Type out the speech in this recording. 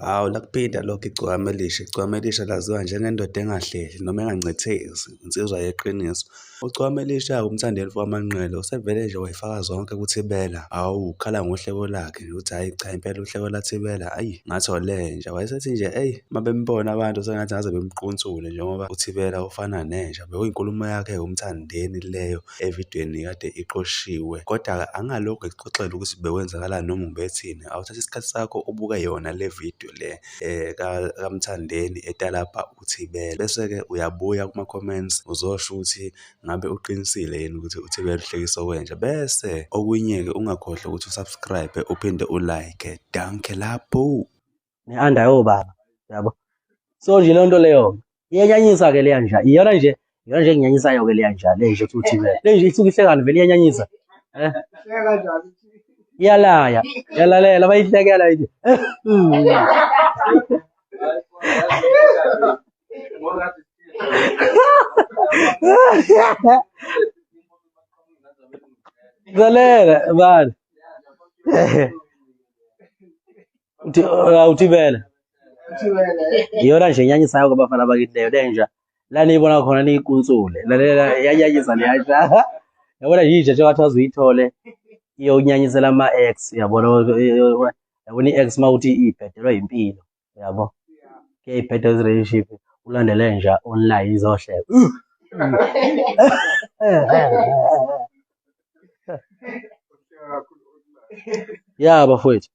Hawu lakuphinda lokho igcokama elisha, igcokama elisha laziwa njengendoda engahlehli noma engancethezi, insizwa yeqiniso. Ugcokama elisha-ke uMthandeni mfokaManqele usevele nje wayifaka zonke kuThibela. Hawu ukhala ngohleko lakhe nje ukuthi hhayi cha impela uhleko laThibela ayi ngathi olenja. Wayesethi nje eyi uma bembona abantu sengathi ngaze bemqunsule njengoba uThibela ufana nenja. Bekuyinkulumo yakhe-ke uMthandeni leyo evidweni kade iqoshiwe. Kodwa-ke angingalokhu ngikuxoxele ukuthi bekwenzakalani noma ubethini, awuthathe isikhathi sakho ubuke yona le vidiyo le kaMthandeni etalabha uThibela. Bese-ke uyabuya kuma-comments uzosho ukuthi ngabe uqinisile yini ukuthi uThibela uhlekisa okwenja. Bese okunye-ke ungakhohlwa ukuthi u-subscribe uphinde u-like. Dankie lapho. Ne-under yobaba yabo so nje leyo nto leyo iyanyanyisa ke leya nja iyona nje iyona nje enginyanyisayo ke leya nja le nje futhi le le nje isuke ihlekani vele iyanyanyisa eh iyalaya iyalalela bayihlekela ithi Lalela bani uthibele iyona nje enyanyisayo kwabafana bakithi leyo lenja la niyibona khona niyikunsule lalela iyanyanyisa leya nja yabona yinja njengathi waze uyithole iyonyanyisela ama-ex yabona yabona i-ex uma uthi ibhedelwa yimpilo yabo kuyayibheda relationship ulandele nja online izohleka ya bafowethu.